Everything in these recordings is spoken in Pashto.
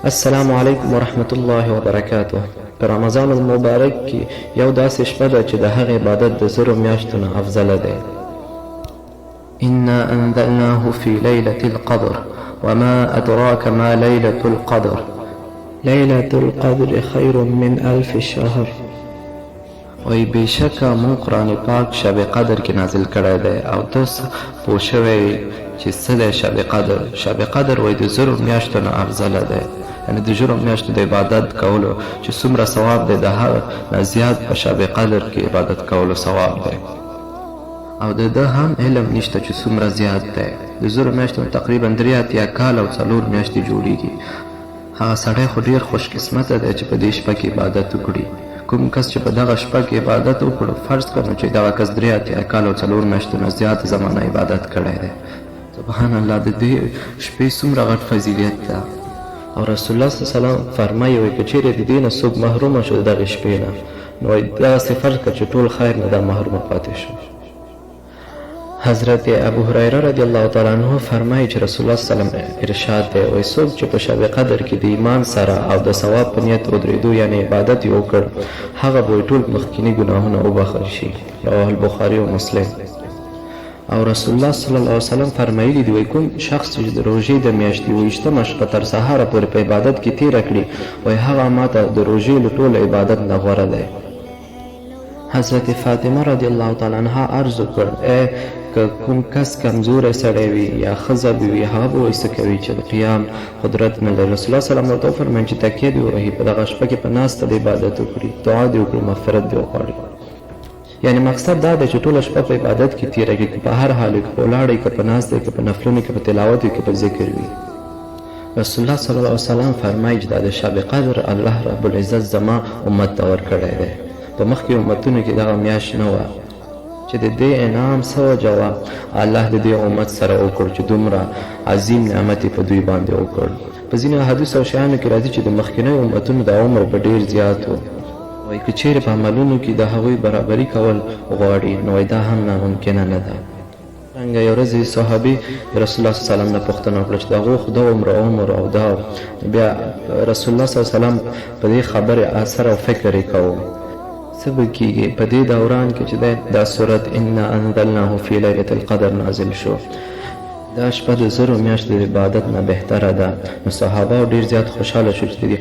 السلام علیکم ورحمت الله وبرکاته. په رمضان المبارک کې یو داسې شپه ده چې د هغې عبادت د زرو میاشتو نه افضله دی. انا انزلناه فی لیلة القدر وما ادراک ما لیلة القدر. لیلة القدر خیر من الف شهر. وایي بېشکه مونږ قرآن پاک شب قدر کې نازل کړی دی او ته پوه شوی یې چې څه دی شب قدر. شب قدر وایي د زرو میاشتو نه افضله دی، یعنې د زرو میاشتو د عبادت کولو چې څومره ثواب دی د هغه نه زیات په شب قدر کې عبادت کولو ثواب دی. او د ده هم علم نشته چې څومره زیات دی. د زرو میاشتو نه تقریبا 83 کاله او 4 میاشتې جوړیږي. هغه سړی خو ډېر خوش قسمته دی چې په دې شپه کې عبادت وکړي. کوم کس چې په دغه شپه کې عبادت وکړو، فرض کړه نو چې دغه کس 83 کاله او 4 میاشتو نه زیاته زمانه عبادت کړی دی. سبحان الله، د دې شپې څومره غټ فضیلیت ده. او رسول الله صلی الله علیه وسلم فرمایي، وایي که چېرې د دې نه څوک محرومه شو د دغې شپې نه، نو وایي دغسې فرض کړه چې ټول خیر نه دا محرومه پاتې شو. حضرت ابو هريره رضی الله تعالی عنه فرمایي چې رسول الله صلی الله علیه وسلم ارشاد دی، وایي څوک چې په شب قدر کې د ایمان سره او د ثواب په نیت ودرېدو یعنې عبادت یې وکړ، هغه به یې ټول مخکیني ګناهونه وبخښل شي. رواه البخاري و مسلم. او رسول الله صلی الله علیه وسلم فرمایلي دي، وایي کوم شخص چې د روژې د میاشتې 21مه شپه تر سهاره پورې په عبادت کې تېره کړي، وایي هغه ماته د روژې له ټولو عبادت نه غوره دی. حضرت فاطمه رضی الله تعالی عنها عرض وکړ، ای که کوم کس کمزوری سړی وي یا ښځه به وي، هغه به وایي څه کوي چې د قیام قدرت نه لري؟ رسول الله صلی الله علیه وسلم ورته وفرمایل چې تکیه دې ووهي، په دغه شپه کې په ناسته د عبادت وکړي، دعا دې وکړي، مغفرت دې وغواړي. یعنې مقصد دا دی چې ټوله شپه په عبادت کې تېره کړي، که په هر حال وي، که په ولاړه وي، که په ناسته وي، که په نفلونو کې، په تلاوت وي، که په ذکر وي. رسول الله صلی الله علیه وسلم فرمایي چې دا د شب قدر الله رب العزت زما امت ته ورکړی دی. په مخکې امتونو کې دغه میاشت نه وه چې د دې انعام څه وجه وه الله د دې امت سره وکړ چې دومره عظیم نعمت یې په دوی باندې وکړ. په ځینو احادیثو او شیانو کې راځي چې د مخکنیو امتونو دا عمر به ډېر زیات و. وایي که چېرې په عملونو کې د هغوی برابري کول غواړي نو وایي دا هم ناممکنه نه ده. څنګه یو ورځ صحابي د رسول الله صلی الله علیه وسلم نه پوښتنه وکړه چې د هغو خو دا عمر عمر او دا، بیا رسول الله صلی الله علیه وسلم په دې خبرې اثر او فکر یې کاوه څه به کیږي په دې دوران کې چې دی دا سورت انا انزلناه فی لیلة القدر نازل شو. دا شپه د زرو میاشتو د عبادت نه بهتره ده. نو صحابه ډیر زیات خوشحاله شو چې د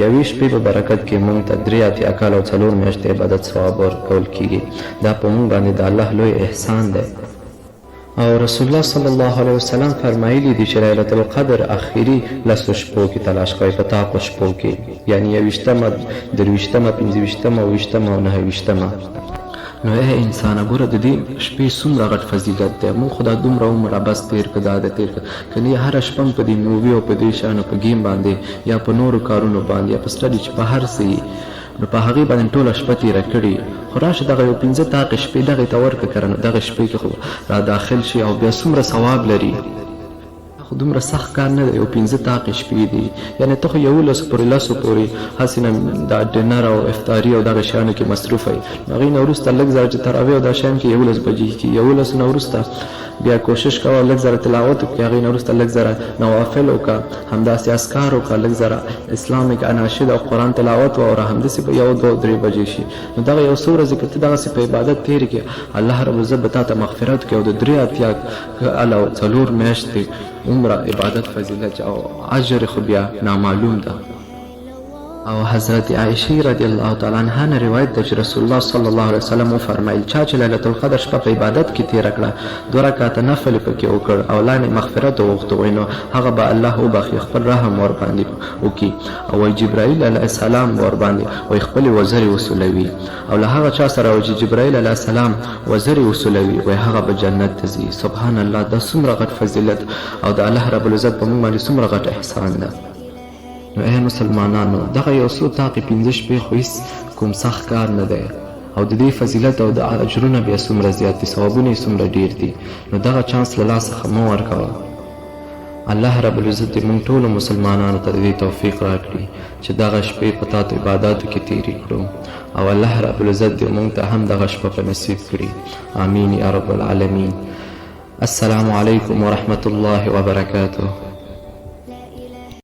یوې شپې په برکت کې مونږ ته 83 کاله او 4 میاشتې عبادت ثواب ورکول کیږي. دا په مونږ باندې د الله لوی احسان دی. او رسول الله صلی الله علیه وسلم فرمایلي دي چې لیلة القدر اخري لسو شپو کې تلاش کوئ، په طاقو شپو کې، یعنې 21مه، 23مه، 25مه، 27مه او 29مه. نو ای انسانه ګوره د دې شپې څومره غټ فضیلت دی، مونږ خو دا دومره عمر عبث تېر کړ، دا د تېر کړ، که نه هره شپه مو په دې مووي او په دې شیانو په ګیم باندې یا په نورو کارونو باندې یا په سټډي چې په هر څه یي نو په هغې باندې ټوله شپه تېره کړي، خو راشه دغه یو 5 طاقې شپې دغې ته ورکړه که نه دغې شپې کې خو را داخل شي او بیا څومره ثواب لري. دا خو دومره سخت کار نه دی، یو 5 طاقې شپې دي، یعنې ته خو 11 پورې لسو پورې هسې نه دا ډنر او افطاري او دغه شیانو کې مصروفه یې، نو هغې نه وروسته لږ ذره چې تراویح او دا شیان کې 11 بجې کېږي، 11 نه وروسته بیا کوشش کوه لږ ذره تلاوت وکړي، هغې نه وروسته لږ ذره نوافل وکړه، همداسې اذکار وکړه، لږ ذره اسلامیک اناشید او قرآن تلاوت واوره، همداسې به 1، 2، 3 بجې شي. نو دغه یو څو ورځې که ته دغسې په عبادت تېرې کړې، الله رب العزت به تا ته مغفرت وکړي او د 83 کاله او 4 میاشتې عمره عبادت فضیلت او اجر خو بیا نامعلوم ده. او حضرت عائشې رضی الله تعالی عنها نه روایت ده چې رسول الله صلی الله علیه وسلم وفرمایل، چا چې لیلة القدر شپه په عبادت کې تېره کړه، 2 رکعته نفل یې پکې وکړ او الله نه یې مغفرت وغوښت، وایي نو هغه به الله وبخښي، خپل رحم ورباندې وکړي او وایي جبرائیل علیه السلام به ورباندې وایي خپلې وزرې وسولوي او له هغه چا سره چې جبرائیل علیه السلام وزرې وسولوي وایي هغه به جنت ته ځي. سبحان الله، دا څومره غټ فضیلت او د الله رب العزت په موږ باندې څومره غټ احسان ده. نو ای مسلمانانو، دغه یو څو طاقې 5 شپې خو هیڅ کوم سخت کار نه دی او د دې فضیلت او د اجرونه بیا څومره زیات دي، ثوابونه یې څومره ډېر دي، نو دغه چانس له لاس څخه مه ورکوه. الله رب العزت دې مونږ ټولو مسلمانانو ته د دې توفیق راکړي چې دغه شپې په طاعت عباداتو کې تېرې کړو او الله رب العزت دې مونږ ته هم دغه شپه په نصیب کړي. آمین یا رب العالمین. السلام علیکم ورحمة الله وبرکاته.